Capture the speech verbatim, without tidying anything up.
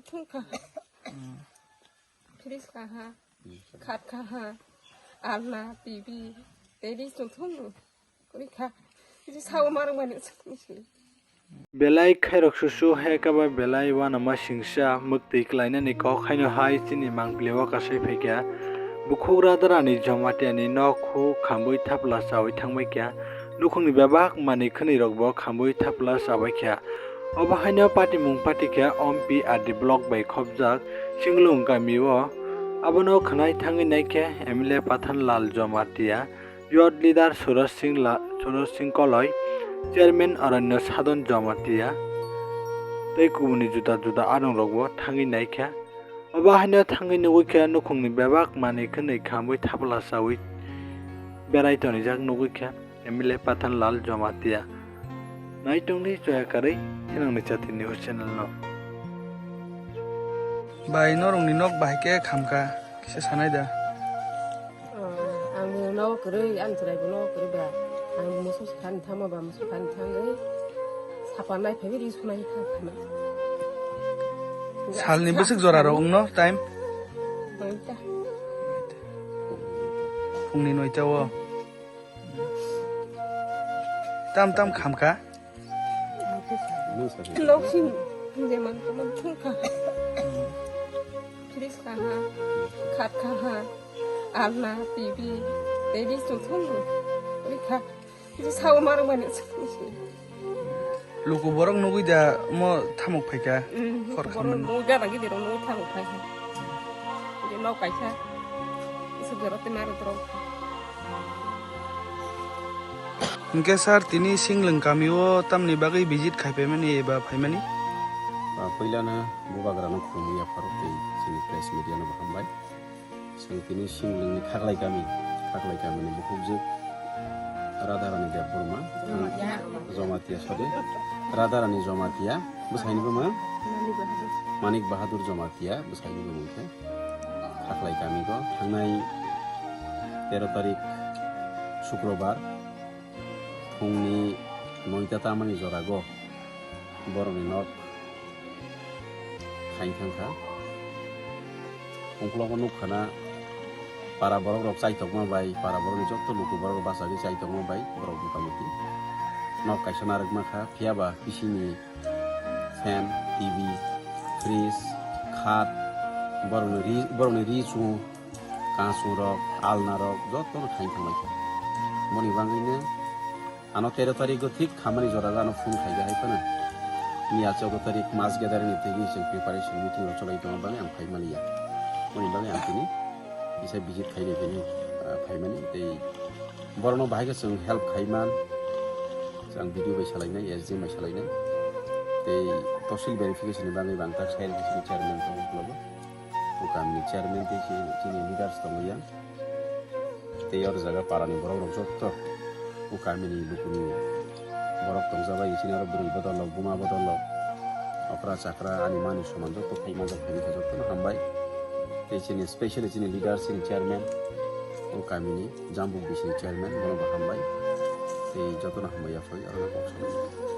Thung kha. Fridge kha ha. Khat kha ha. Alna, T V. Tei ri chung thung. Kuri kha. Ri sao marwk mani. Belai khairok susu hai kaba belai uanama singsa mwktwi klainani kok haino hai chini mangpili o kasai phaikha. Bukhuk Radarani Jomatiani nok khu khambwi thapla chawi thangbaikha. Nukhungni bebak manwi khwnwi rokbo khambwi thapla chabaikha. Obo haino patimung patikha Ompi R D block bai khopjak Singlung kamio. Abono khwnai thangwi naikhe M L A Pathan Lal Jomatia, Youth Leader Suraj Singh La-, Suraj Singh Koloi, Chairman Aranya Sadhan Jomatia tei kubuni juda juda adongrokbo thangwi naikha. Obo haino thangwi nugwi khe nukhungni bebak manwi khwnwi khambwi thapla chawi berai tonijak nugwi kha M L A Pathan Lal Jomatia. Naitongdi choya karwi thinangni chati news channel no. Bai norokni nok bahai khe khamkha kisa sanai da. Ang bo no kwrwi, ani chwrai bo no kwrwi ba. Ang bo musu sani thangma ba, musu sani thangwi sapa nai phaiwi ri sunai thang thangma. Salni bwswk jora rok wngno time? Noita. Phungni noita o. Tam tam khamkha. Loksing, jeman teman thungkha. Fridge kha ha, khat kha ha, alna, T V, tei ri chung thung. Ri kha. Ri sao marwk mani. Luku borok nugwi da mo thamuk phaikha. Khor khamani. Nugwi gana gidi rok nugwi thamuk phaikha. Ri nok kaisa. Isu garo te marwk rok. Hwnkhe sir, tini Singlwng kamio tamni bagwi visit khai phaimani eba phaimani? Ah, puilano bubagrano khulumwi yapharo tei chini press media no bo hambai. Chwng tini Singlwngni Khaklai kami, Khaklai kamini bukhukjwk Radharani Debbarma, Jomatia sode, Radharani Jomatia, bwsaini bumung? Manik Bahadur Jomatia, bwsaini bumung khe. Khaklai kami o thangnai tero tarik Sukrobar phungni noita tamani jorago borokni nok khaing thangkha. Ungkologo nukkhana para borok rok chaitokma bai, para borokni joto luku borok rok bachagwi chaitokma bai borok motamuti nok kaisa narwkma kha, phiyaba bisingni fan, T V, fridge, khat, borokni ri, borokni ri chungo, kansung rok, alna rok, joto no khaing thanglaikha. Boni bagwino ano tero tarik o thik khamani jora o ano phone khaikha hai phano. Miya choudo tarik mass gathering ni thik chwng preparation meeting rok cholai tongma bagwi ang phaimaliya. Boni bagwi ang tini kisa visit khainai phini, ah, phaimani tei borokno bahai khe chwng help khaiman, chwng B D O bai salainai, S D M bai salainai. Tei tosil verification ni bagwi bang tak side ni chairman tongo ukulok o. O kamini chairman tei chini, chini leaders tongo yang. Tei o jaga parani borok rok joto o kamini lukuni borok tongjabai, chini aro bwrwi bodol rok, buma bodol rok, okra chakra, ani mani soman joto khaima jok khaini khe jotono hambai. Tei chini specially chini leader, chini chairman, o kamini Jambuk bisini chairman, bono bo hambai. Tei jotono hambai yaphai, aro kok salai.